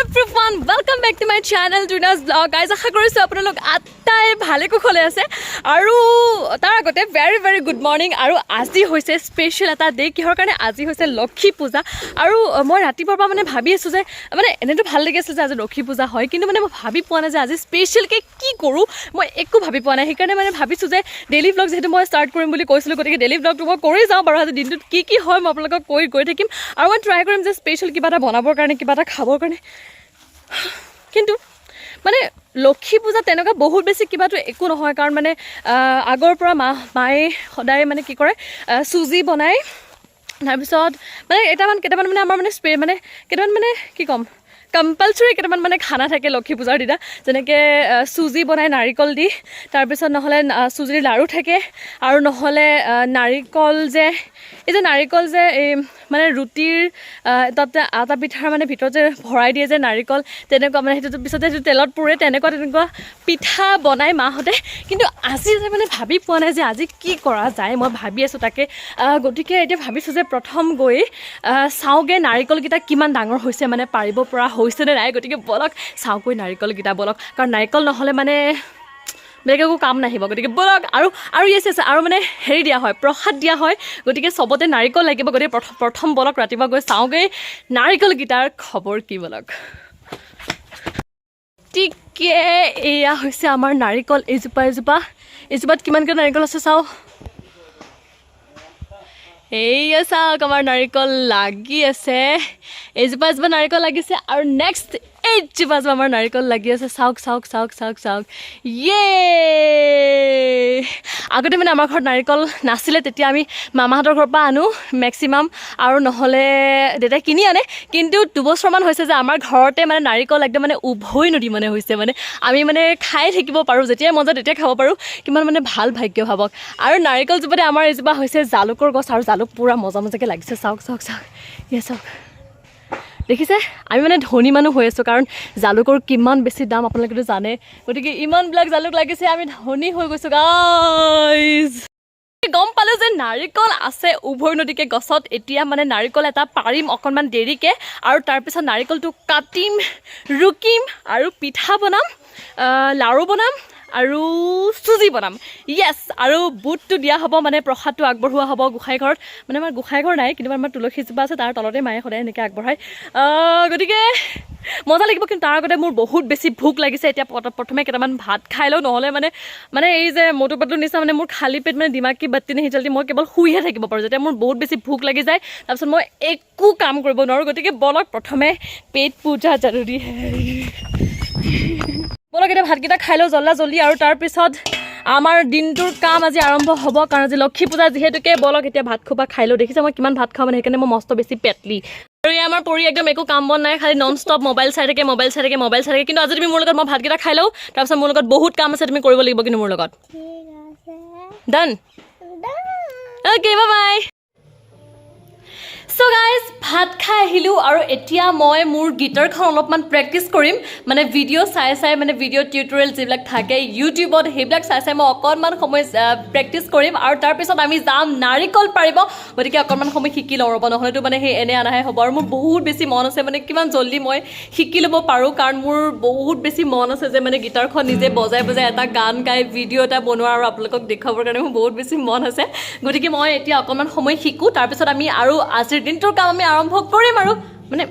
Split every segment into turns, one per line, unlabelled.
Everyone, welcome back to my channel, Tuna's Vlog. Guys, আশা কৰিছোঁ আপোনালোক আটাই ভালে কুশলে আছে। আৰু তাৰ আগতে ভেৰি ভেৰি গুড মৰ্ণিং। আৰু আজি হৈছে স্পেচিয়েল এটা ডে। কিহৰ কাৰণে? আজি হৈছে লক্ষী পূজা। আৰু মই ৰাতিপুৱাৰ পৰা মানে ভাবি আছোঁ যে মানে এনেইতো ভাল লাগি আছে যে আজি লক্ষী পূজা হয়, কিন্তু মানে মই ভাবি পোৱা নাই যে আজি স্পেচিয়েলকৈ কি কৰোঁ। মই একো ভাবি পোৱা নাই। সেইকাৰণে মানে ভাবিছোঁ যে ডেইলি ভ্লগ যিহেতু মই ষ্টাৰ্ট কৰিম বুলি কৈছিলোঁ, গতিকে ডেইলি ভ্লগটো মই কৰি যাওঁ বাৰু। আজি দিনটোত কি কি হয়, মই আপোনালোকক কৈ গৈ থাকিম। আৰু মই ট্ৰাই কৰিম যে স্পেচিয়েল কিবা এটা বনাবৰ কাৰণে, কিবা এটা খাবৰ কাৰণে। কিন্তু মানে লক্ষী পূজা তেনেকুৱা বহুত বেছি কিবাটো একো নহয়, কাৰণ মানে আগৰ পৰা মায়ে সদায় মানে কি কৰে, চুজি বনায়। তাৰপিছত মানে কেইটামান মানে আমাৰ মানে মানে কেইটামান মানে কি ক'ম, কম্পালচৰি কেইটামান মানে খানা থাকে লক্ষী পূজাৰ দিনা। যেনেকৈ চুজি বনাই নাৰিকল দি, তাৰপিছত নহ'লে চুজিৰ লাড়ু থাকে, আৰু নহ'লে নাৰিকল যে এই যে নাৰিকল যে এই মানে ৰুটিৰ তাতে আটা পিঠাৰ মানে ভিতৰত যে ভৰাই দিয়ে যে নাৰিকল, তেনেকুৱা মানে সেইটো পিছতে সেইটো তেলত পুৰে, তেনেকুৱা তেনেকুৱা পিঠা বনায় মাহঁতে। কিন্তু আজি যে মানে ভাবি পোৱা নাই যে আজি কি কৰা যায়। মই ভাবি আছোঁ তাকে। গতিকে এতিয়া ভাবিছোঁ যে প্ৰথম গৈ চাওঁগৈ নাৰিকলকেইটা কিমান ডাঙৰ হৈছে, মানে পাৰিব পৰা হৈছেনে নাই। গতিকে ব'লক, চাওঁগৈ নাৰিকলকেইটা, ব'লক। কাৰণ নাৰিকল নহ'লে মানে বেলেগ একো কাম নাহিব। গতিকে ব'লক। আৰু আৰু য়েছ, আৰু মানে হেৰি দিয়া হয়, প্ৰসাদ দিয়া হয়, গতিকে চবতে নাৰিকল লাগিব। গতিকে প্ৰথম ব'লক, ৰাতিপুৱা গৈ চাওঁগৈ নাৰিকলকেইটাৰ খবৰ কি, ব'লক। গতিকে এয়া হৈছে আমাৰ নাৰিকল। এইজোপা এইজোপা এইজোপাত কিমানকৈ নাৰিকল আছে চাওঁ। এইয়া চাওক, আমাৰ নাৰিকল লাগি আছে। এইজোপা এজোপা নাৰিকল লাগিছে আৰু নেক্সট এইজোপা এজোপা আমাৰ নাৰিকল লাগি আছে। চাওক, চাওক, চাওক, চাওক, চাওক। ইয়ে, আগতে মানে আমাৰ ঘৰত নাৰিকল নাছিলে, তেতিয়া আমি মামাহঁতৰ ঘৰৰ পৰা আনো মেক্সিমাম, আৰু নহ'লে দেউতাই কিনি আনে। কিন্তু 2 বছৰমান হৈছে যে আমাৰ ঘৰতে মানে নাৰিকল একদম মানে উভৈ নদী মানে হৈছে। মানে আমি মানে খাই থাকিব পাৰোঁ, যেতিয়াই মন যায় তেতিয়াই খাব পাৰোঁ। কিমান মানে ভাল ভাগ্য ভাবক। আৰু নাৰিকল জোপাতে আমাৰ এজোপা হৈছে জালুকৰ গছ, আৰু জালুক পূৰা মজা মজাকৈ লাগিছে। চাওক, চাওক, চাওক, ইয়া চাওক, দেখিছে? আমি মানে ধনী মানুহ হৈ আছোঁ, কাৰণ জালুকৰ কিমান বেছি দাম আপোনালোকেতো জানে। গতিকে ইমানবিলাক জালুক লাগিছে, আমি ধনী হৈ গৈছোঁ গাইজ। গম পালোঁ যে নাৰিকল আছে উভৈ নদীকে গছত। এতিয়া মানে নাৰিকল এটা পাৰিম অকণমান দেৰিকৈ, আৰু তাৰপিছত নাৰিকলটো কাটিম, ৰুকিম আৰু পিঠা বনাম, লাড়ু বনাম আৰু চুজি বনাম। য়েছ, আৰু বুটটো দিয়া হ'ব, মানে প্ৰসাদটো আগবঢ়োৱা হ'ব গোঁসাই ঘৰত। মানে আমাৰ গোঁসাই ঘৰ নাই, কিন্তু আমাৰ তুলসীজোপা আছে, তাৰ তলতে মায়ে সদায় এনেকৈ আগবঢ়ায়। গতিকে মজা লাগিব। কিন্তু তাৰ আগতে মোৰ বহুত বেছি ভোক লাগিছে। এতিয়া প্ৰথমে কেইটামান ভাত খাই লওঁ, নহ'লে মানে মানে এই যে মটু পাটলুৰ নিচিনা মানে মোৰ খালী পেট মানে दिमाग की बत्ती नहीं जलती। মই কেৱল শুইহে থাকিব পাৰোঁ। যেতিয়া মোৰ বহুত বেছি ভোক লাগি যায়, তাৰপিছত মই একো কাম কৰিব নোৱাৰোঁ। গতিকে ব'লক, প্ৰথমে পেট পূজা জৰুৰী। ব'লক, এতিয়া ভাতকেইটা খাই লওঁ জল্দা জল্দি, আৰু তাৰপিছত আমাৰ দিনটোৰ কাম আজি আৰম্ভ হ'ব, কাৰণ আজি লক্ষী পূজা যিহেতুকে। ব'লক, এতিয়া ভাত খোপা খাই লওঁ। দেখিছে, মই কিমান ভাত খাওঁ, মানে সেইকাৰণে মই মস্ত বেছি পেটলি। আৰু এই আমাৰ পৰি একদম একো কাম বন নাই, খালি নন ষ্টপ মোবাইল চাই থাকে, মোবাইল চাই থাকে, মোবাইল চাই থাকে। কিন্তু আজি তুমি মোৰ লগত, মই ভাতকেইটা খাই লওঁ, তাৰপিছত মোৰ লগত বহুত কাম আছে, তুমি কৰিব লাগিব কিন্তু মোৰ লগত।
ঠিক আছে।
ডান? Okay, bye bye. So guys, ভাত খাই আহিলোঁ আৰু এতিয়া মই মোৰ গীটাৰখন অলপমান প্ৰেক্টিচ কৰিম। মানে ভিডিঅ' চাই চাই, মানে ভিডিঅ' টিউটৰিয়েল যিবিলাক থাকে ইউটিউবত, সেইবিলাক চাই চাই মই অকণমান সময় প্ৰেক্টিচ কৰিম। আৰু তাৰপিছত আমি যাম নাৰিকল পাৰিব। গতিকে অকণমান সময় শিকি লওঁ ৰ'ব, নহ'লেতো মানে সেই এনে আনাহে হ'ব। আৰু মোৰ বহুত বেছি মন আছে, মানে কিমান জল্দি মই শিকি ল'ব পাৰোঁ, কাৰণ মোৰ বহুত বেছি মন আছে যে মানে গীটাৰখন নিজে বজাই বজাই এটা গান গাই ভিডিঅ' এটা বনোৱা আৰু আপোনালোকক দেখুৱাবৰ কাৰণে মোৰ বহুত বেছি মন আছে। গতিকে মই এতিয়া অকণমান সময় শিকোঁ, তাৰপিছত আমি আৰু আজিৰ দিনটোৰ কাম আমি আৰম্ভ কৰিম। আৰু মানে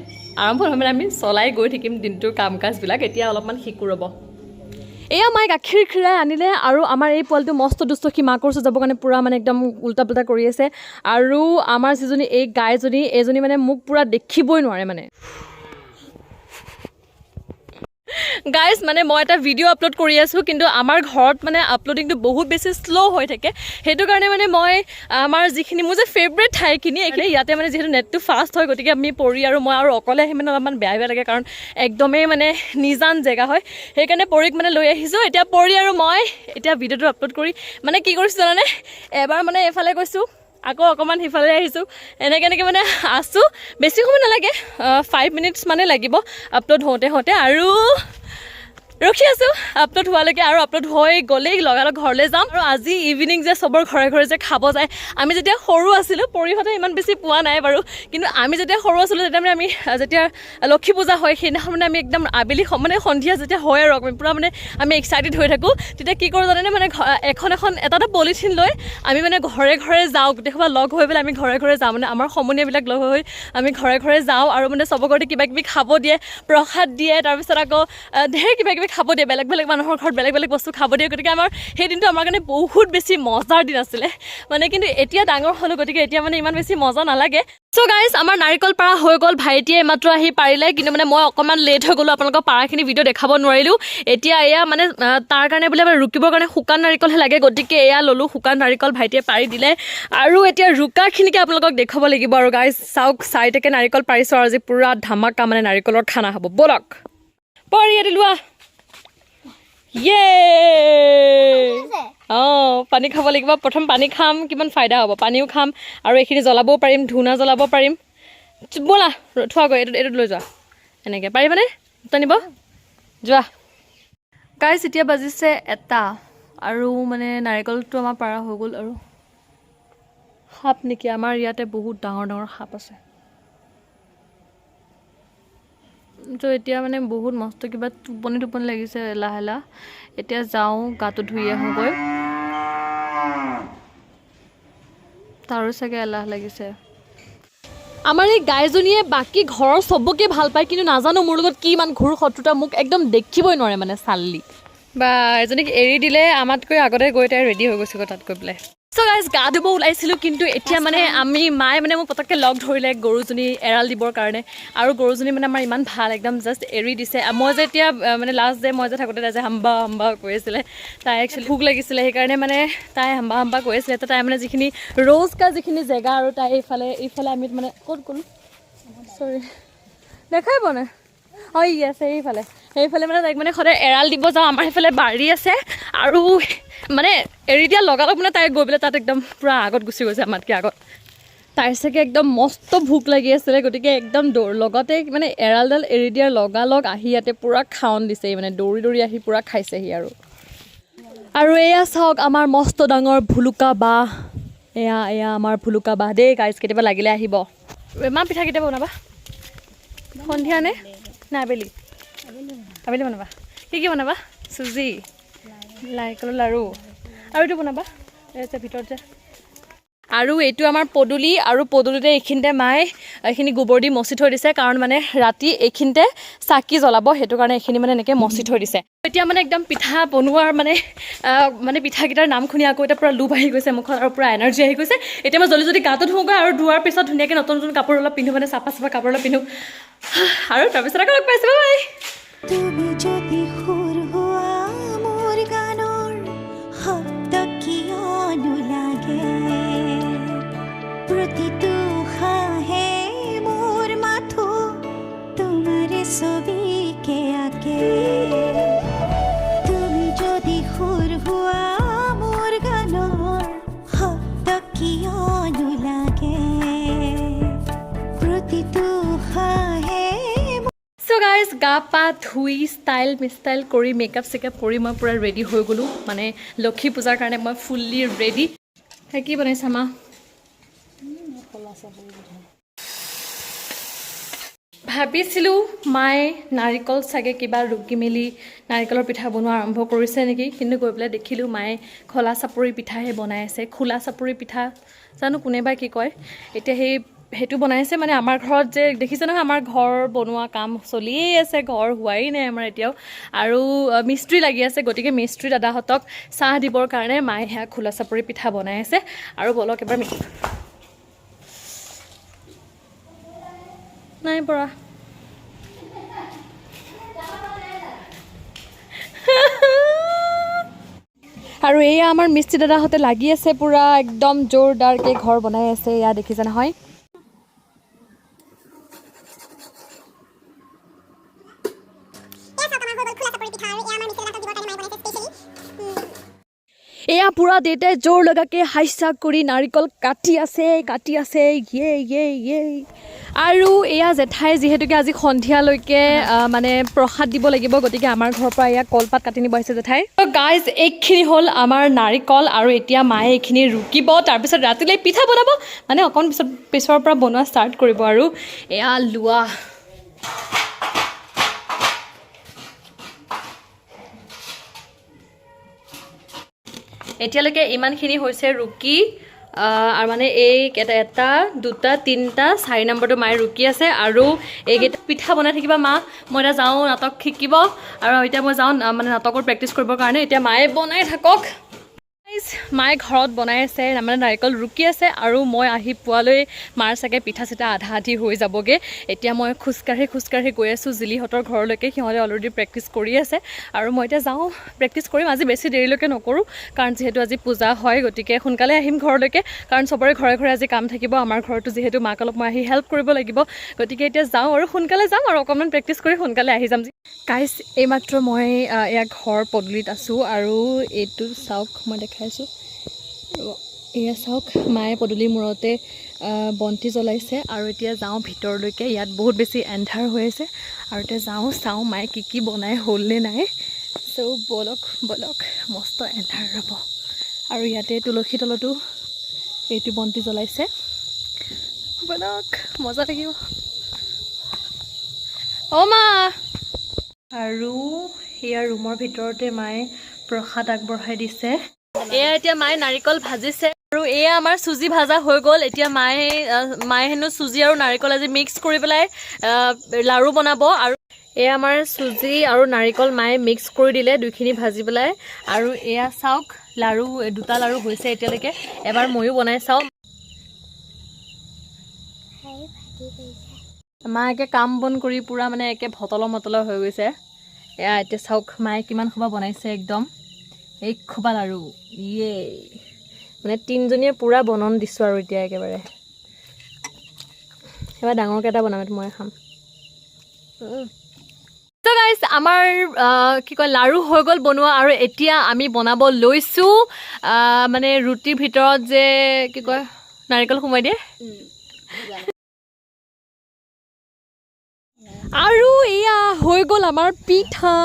আৰম্ভ নহয়, মানে আমি চলাই গৈ থাকিম দিনটোৰ কাম কাজবিলাক। এতিয়া অলপমান শিকোঁ ৰ'ব। এয়া মায়ে গাখীৰ খীৰাই আনিলে। আৰু আমাৰ এই পোৱালিটো মস্ত দুষ্ট, সি মাকৰ ওচৰত যাবৰ কাৰণে পূৰা মানে একদম উল্টা পুল্টা কৰি আছে। আৰু আমাৰ যিজনী এই গাইজনী, এইজনী মানে মোক পূৰা দেখিবই নোৱাৰে। মানে গাইজ, মানে মই এটা ভিডিঅ' আপলোড কৰি আছোঁ, কিন্তু আমাৰ ঘৰত মানে আপলোডিংটো বহুত বেছি শ্ল' হৈ থাকে। সেইটো কাৰণে মানে মই আমাৰ যিখিনি মোৰ যে ফেভৰেট ঠাইখিনি, এইখিনি ইয়াতে মানে যিহেতু নেটটো ফাষ্ট হয়, গতিকে আমি পৰি আৰু মই আৰু অকলে আহি মানে অলপমান বেয়া বেয়া লাগে, কাৰণ একদমেই মানে নিজান জেগা হয়। সেইকাৰণে পৰীক মানে লৈ আহিছোঁ। এতিয়া পৰি আৰু মই এতিয়া ভিডিঅ'টো আপলোড কৰি মানে কি কৰিছোঁ জানানে? এবাৰ মানে এইফালে গৈছোঁ, আকৌ অকণমান সিফালে আহিছোঁ, এনেকৈ এনেকৈ মানে আছোঁ। বেছি সময় নালাগে, 5 মিনিটছ মানে লাগিব আপলোড হওঁতে হওঁতে। আৰু ৰখি আছোঁ আপলোড হোৱালৈকে আৰু আপলোড হৈ গ'লেই লগালগ ঘৰলৈ যাম। আৰু আজি ইভিনিং যে চবৰ ঘৰে ঘৰে যে খাব যায়, আমি যেতিয়া সৰু আছিলোঁ, পৰিহঁতে ইমান বেছি পোৱা নাই বাৰু, কিন্তু আমি যেতিয়া সৰু আছিলোঁ তেতিয়া মানে আমি যেতিয়া লক্ষী পূজা হয় সেইদিনাখন মানে আমি একদম আবেলি মানে সন্ধিয়া যেতিয়া হয় আৰু আমি পূৰা মানে আমি এক্সাইটেড হৈ থাকোঁ। তেতিয়া কি কৰোঁ জানেনে? মানে এখন এখন এটা এটা পলিথিন লৈ আমি মানে ঘৰে ঘৰে যাওঁ, গোটেইসোপা লগ হৈ পেলাই আমি ঘৰে ঘৰে যাওঁ, মানে আমাৰ সমনীয়াবিলাক লগ হৈ আমি ঘৰে ঘৰে যাওঁ আৰু মানে চবৰ ঘৰতে কিবা কিবি খাব দিয়ে, প্ৰসাদ দিয়ে, তাৰপিছত আকৌ ঢেৰ কিবা কিবি খাব দিয়ে, বেলেগ বেলেগ মানুহৰ ঘৰত বেলেগ বেলেগ বস্তু খাব দিয়ে। গতিকে আমাৰ সেই দিনটো আমাৰ কাৰণে বহুত বেছি মজাৰ দিন আছিলে মানে। কিন্তু এতিয়া ডাঙৰ হ'লোঁ, গতিকে এতিয়া মানে ইমান বেছি মজা নালাগে। চ' গাইজ, আমাৰ নাৰিকল পাৰা হৈ গ'ল। ভাইটিয়ে এইমাত্ৰ আহি পাৰিলে, কিন্তু মানে মই অকণমান লেট হৈ গ'লোঁ, আপোনালোকৰ পাৰাখিনি ভিডিঅ' দেখাব নোৱাৰিলোঁ। এতিয়া এয়া মানে তাৰ কাৰণে বোলে আমাৰ ৰুকিবৰ কাৰণে শুকান নাৰিকলহে লাগে, গতিকে এয়া ল'লোঁ শুকান নাৰিকল, ভাইটিয়ে পাৰি দিলে। আৰু এতিয়া ৰুকাখিনিকে আপোনালোকক দেখুৱাব লাগিব। আৰু গাইজ চাওক, চাৰিটাকে নাৰিকল পাৰিছোঁ আৰু আজি পূৰা ধামাকা মানে নাৰিকলৰ খানা হ'ব। ব'লক, পৰি ইয়াতে লোৱা। ইয়ে, অঁ, পানী খাব লাগিব। প্ৰথম পানী খাম, কিমান ফাইদা হ'ব। পানীও খাম আৰু এইখিনি জ্বলাবও পাৰিম, ধূনা জ্বলাব পাৰিম। ব'লা, থোৱাগৈ। এইটো এইটোত লৈ যোৱা। এনেকৈ পাৰিবানে টানিব? যোৱা। গাইজ, এতিয়া বাজিছে 1টা আৰু মানে নাৰিকলটো আমাৰ পাৰা হৈ গ'ল। আৰু সাপ নেকি? আমাৰ ইয়াতে বহুত ডাঙৰ ডাঙৰ সাপ আছে। তো এতিয়া মানে বহুত মস্ত কিবা টোপনি টোপনি লাগিছে লাহে লাহে। এতিয়া যাওঁ, গাটো ধুই আহোঁগৈ। তাৰো চাগে এলাহ লাগিছে। আমাৰ এই গাইজনীয়ে বাকী ঘৰৰ চবকে ভাল পায়, কিন্তু নাজানো মোৰ লগত কি ইমান ঘোৰ শত্ৰুতা, মোক একদম দেখিবই নোৱাৰে মানে চাল্লি। বা এজনীক এৰি দিলে আমাতকৈ আগতে গৈ তাই ৰেডি হৈ গৈছেগৈ তাত গৈ পেলাই। চ' গাইজ, গা ধুব ওলাইছিলোঁ, কিন্তু এতিয়া মানে আমি মায়ে মানে মোক পটককৈ লগ ধৰিলে গৰুজনী এৰাল দিবৰ কাৰণে। আৰু গৰুজনী মানে আমাৰ ইমান ভাল, একদম জাষ্ট এৰি দিছে। মই যে এতিয়া মানে লাষ্ট যে মই যে থাকোঁতে তাই যে হাম্বা হাম্বা কৈ আছিলে, তাই একচুৱেলি ভোক লাগিছিলে, সেইকাৰণে মানে তাই হাম্বা হাম্বা কৈ আছিলে। তো তাই মানে যিখিনি ৰ'জকা যিখিনি জেগা আৰু তাই এইফালে এইফালে আমি মানে ক'ত গ'লোঁ, চৰি, দেখাই পোৱা নাই। অঁ, ই আছে সেইফালে। সেইফালে মানে তাইক মানে সদায় এৰাল দিব যাওঁ। আমাৰ সেইফালে বাৰী আছে আৰু মানে এৰি দিয়া লগালগ মানে তাই গৈ পেলাই তাত একদম পূৰা আগত গুচি গৈছে আমাতকৈ আগত। তাইৰ চাগে একদম মস্ত ভোক লাগি আছিলে, গতিকে একদম দৌৰ লগতে মানে এৰালডাল এৰি দিয়াৰ লগালগ আহি ইয়াতে পূৰা খাৱন দিছেহি, মানে দৌৰি দৌৰি আহি পূৰা খাইছেহি। আৰু এয়া চাওক, আমাৰ মস্ত ডাঙৰ ভুলুকা বাঁহ। এয়া এয়া আমাৰ ভুলুকা বাঁহ দেই গাইজ, কেতিয়াবা লাগিলে আহিব। মা, পিঠা কেতিয়া বনাবা? সন্ধিয়া নে নে আবেলি? আবেলি বনাবা। কি কি বনাবা? চুজি, নাৰিকলৰ লাড়ু আৰু এইটো বনাবা, এই যে ভিতৰত যে। আৰু এইটো আমাৰ পদূলি আৰু পদূলিতে এইখিনিতে মায়ে এইখিনি গোবৰ দি মচি থৈ দিছে, কাৰণ মানে ৰাতি এইখিনিতে চাকি জ্বলাব, সেইটো কাৰণে এইখিনি মানে এনেকৈ মচি থৈ দিছে। এতিয়া মানে একদম পিঠা বনোৱাৰ মানে মানে পিঠাকেইটাৰ নাম শুনি আকৌ এতিয়া পূৰা লোভ আহি গৈছে মুখত আৰু পূৰা এনাৰ্জি আহি গৈছে। এতিয়া মই জল্দি জল্দি গাটো ধোওঁগৈ আৰু ধোৱাৰ পিছত ধুনীয়াকৈ নতুন নতুন কাপোৰ অলপ পিন্ধো, মানে চাফা চাফা কাপোৰ অলপ পিন্ধো আৰু তাৰপিছত আকৌ লগ পাইছোঁ। বাই।
তুমি যদি সুৰ হোৱা মোৰ গানৰ, শব্দ কিয়নো লাগে? প্ৰতিটো উশাহে মোৰ মাথো তোমাৰ ছবিকে আঁকে। তুমি যদি সুৰ হোৱা মোৰ গানৰ, শব্দ কিয়নো লাগে? প্ৰতিটো উশাহে
চ' গাইজ, গা পা ধুই ষ্টাইল মিষ্টাইল কৰি মেকআপ চেকআপ কৰি মই পূৰা ৰেডি হৈ গ'লোঁ। মানে লক্ষী পূজাৰ কাৰণে মই ফুল্লি ৰেডি। সেই কি বনাইছা মা? ভাবিছিলোঁ মায়ে নাৰিকল চাগে কিবা ৰুকি মেলি নাৰিকলৰ পিঠা বনোৱা আৰম্ভ কৰিছে নেকি, কিন্তু গৈ পেলাই দেখিলোঁ মায়ে খোলা চাপৰি পিঠাহে বনাই আছে। খোলা চাপৰি পিঠা জানো কোনেবা কি কয়, এতিয়া সেইটো বনাইছে। মানে আমাৰ ঘৰত যে দেখিছে নহয়, আমাৰ ঘৰ বনোৱা কাম চলিয়েই আছে, ঘৰ হোৱাই নাই আমাৰ এতিয়াও আৰু মিস্ত্ৰী লাগি আছে। গতিকে মিস্ত্ৰী দাদাহঁতক চাহ দিবৰ কাৰণে মায়ে সেয়া খোলা চাপৰি পিঠা বনাই আছে। আৰু বলক এবাৰ নাই পৰা। আৰু এয়া আমাৰ মিস্ত্ৰী দাদাহঁতে লাগি আছে, পূৰা একদম জোৰদাৰকৈ ঘৰ বনাই আছে। এয়া দেখিছে নহয়। এয়া পূৰা দেউতাই জোৰ লগাকে হাইচা কৰি নাৰিকল কাটি আছে, কাটি আছে। ইয়ে ইয়ে ইয়ে। আৰু এয়া জেঠাই যিহেতুকে আজি সন্ধিয়ালৈকে মানে প্ৰসাদ দিব লাগিব, গতিকে আমাৰ ঘৰৰ পৰা এয়া কলপাত কাটি নিব আহিছে জেঠাই। গাইজ, এইখিনি হ'ল আমাৰ নাৰিকল আৰু এতিয়া মায়ে এইখিনি ৰুকিব, তাৰপিছত ৰাতিলৈ পিঠা বনাব, মানে অকণ পিছত পিছৰ পৰা বনোৱা ষ্টাৰ্ট কৰিব। আৰু এয়া লোৱা। এতিয়ালৈকে ইমানখিনি হৈছে ৰুকি আৰু মানে এই কেইটা, এটা, দুটা, তিনিটা, চাৰি নম্বৰটো মায়ে ৰুকি আছে। আৰু এইকেইটা পিঠা বনাই থাকিবা মা, মই এতিয়া যাওঁ নাটক শিকিব। আৰু এতিয়া মই যাওঁ মানে নাটকৰ প্ৰেক্টিচ কৰিবৰ কাৰণে। এতিয়া মায়ে বনাই থাকক। Guys, মায়ে ঘৰত বনাই আছে, মানে নাৰিকল ৰুকি আছে আৰু মই আহি পোৱালৈ মাৰ চাগে পিঠা চিঠা আধা আধি হৈ যাবগৈ। এতিয়া মই খোজকাঢ়ি খোজকাঢ়ি গৈ আছোঁ জিলিহঁতৰ ঘৰলৈকে। সিহঁতে অলৰেডি প্ৰেক্টিচ কৰি আছে আৰু মই এতিয়া যাওঁ, প্ৰেক্টিচ কৰিম। আজি বেছি দেৰিলৈকে নকৰোঁ, কাৰণ যিহেতু আজি পূজা হয়, গতিকে সোনকালে আহিম ঘৰলৈকে, কাৰণ চবৰে ঘৰে ঘৰে আজি কাম থাকিব। আমাৰ ঘৰতো যিহেতু মাক অলপ মই আহি হেল্প কৰিব লাগিব, গতিকে এতিয়া যাওঁ আৰু সোনকালে যাম আৰু অকণমান প্ৰেক্টিচ কৰি সোনকালে আহি যাম। গাইজ, এইমাত্ৰ মই এয়া ঘৰ পদূলিত আছোঁ আৰু এইটো চাওক, মই দেখাইছোঁ। ৰ'ব, এয়া চাওক, মায়ে পদূলিৰ মূৰতে বন্তি জ্বলাইছে। আৰু এতিয়া যাওঁ ভিতৰলৈকে, ইয়াত বহুত বেছি এন্ধাৰ হৈ আছে। আৰু এতিয়া যাওঁ, চাওঁ মায়ে কি কি বনাই হ'ল নে নাই। চ' ব'লক ব'লক, মস্ত এন্ধাৰ, ৰ'ব। আৰু ইয়াতে তুলসী তলতো এইটো বন্তি জ্বলাইছে। ব'লক, মজা লাগিব। অ' মা! আৰু সেয়া ৰুমৰ ভিতৰতে মায়ে প্ৰসাদ আগবঢ়াই দিছে। এয়া এতিয়া মায়ে নাৰিকল ভাজিছে আৰু এয়া আমাৰ চুজি ভাজা হৈ গ'ল। এতিয়া মায়ে হেনো চুজি আৰু নাৰিকল আজি মিক্স কৰি পেলাই লাৰু বনাব। আৰু এয়া আমাৰ চুজি আৰু নাৰিকল মায়ে মিক্স কৰি দিলে দুইখিনি ভাজি পেলাই। আৰু এয়া চাওক, লাৰু দুটা লাৰু হৈছে এতিয়ালৈকে। এবাৰ ময়ো বনাই চাওঁ। মা একে কাম বন কৰি পূৰা মানে একে ভতল মতল হৈ গৈছে। এয়া এতিয়া চাওক, মায়ে কিমান খোপা বনাইছে, একদম এই খোপা লাৰু। ইয়ে মানে তিনিজনীয়ে পূৰা বনন দিছোঁ আৰু এতিয়া একেবাৰে এবাৰ ডাঙৰকৈ এটা বনাম, এইটো মই খাম। ত' গাইজ, আমাৰ কি কয়, লাৰু হৈ গ'ল বনোৱা আৰু এতিয়া আমি বনাব লৈছোঁ মানে ৰুটিৰ ভিতৰত যে কি কয়, নাৰিকল সোমাই দিয়ে। আৰু এয়া হৈ গ'ল আমাৰ পিঠা।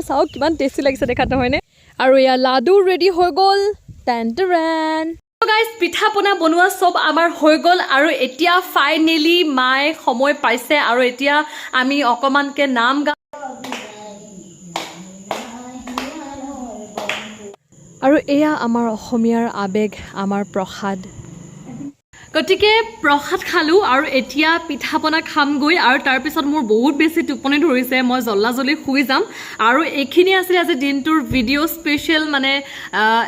চাওক, কিমান টেষ্টি লাগিছে দেখাত, নহয়নে? আৰু এয়া লাডু ৰেডি হৈ গ'ল। টেন টেৰেন! গাইজ, পিঠা পনা বনোৱা চব আমাৰ হৈ গ'ল আৰু এতিয়া ফাইনেলি মায়ে সময় পাইছে আৰু এতিয়া আমি অকণমানকে নাম গা আৰু এয়া আমাৰ অসমীয়াৰ আৱেগ, আমাৰ প্ৰসাদ। গতিকে প্ৰসাদ খালোঁ আৰু এতিয়া পিঠা পনা খামগৈ আৰু তাৰপিছত মোৰ বহুত বেছি টোপনি ধৰিছে, মই জল্লা জল্দি শুই যাম। আৰু এইখিনি আছিলে আজি দিনটোৰ ভিডিঅ' স্পেচিয়েল। মানে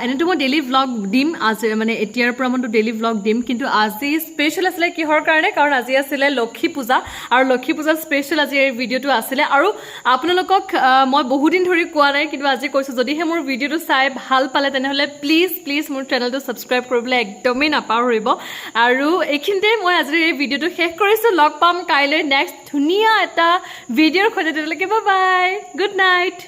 এনেইতো মই ডেইলি ভ্লগ দিম আজি, মানে এতিয়াৰ পৰা মইতো ডেইলি ভ্লগ দিম, কিন্তু আজি স্পেচিয়েল আছিলে কিহৰ কাৰণে? কাৰণ আজি আছিলে লক্ষী পূজা আৰু লক্ষী পূজা স্পেচিয়েল আজি এই ভিডিঅ'টো আছিলে। আৰু আপোনালোকক মই বহুদিন ধৰি কোৱা নাই, কিন্তু আজি কৈছোঁ, যদিহে মোৰ ভিডিঅ'টো চাই ভাল পালে তেনেহ'লে প্লিজ প্লিজ মোৰ চেনেলটো ছাবস্ক্ৰাইব কৰিবলৈ একদমেই নাপাহৰিব। আৰু এইখিনিতে মই আজিৰ এই ভিডিঅ'টো শেষ কৰিছোঁ। লগ পাম কাইলৈ নেক্সট ধুনীয়া এটা ভিডিঅ'ৰ সৈতে। তেতিয়ালৈকে বাই বাই, গুড নাইট।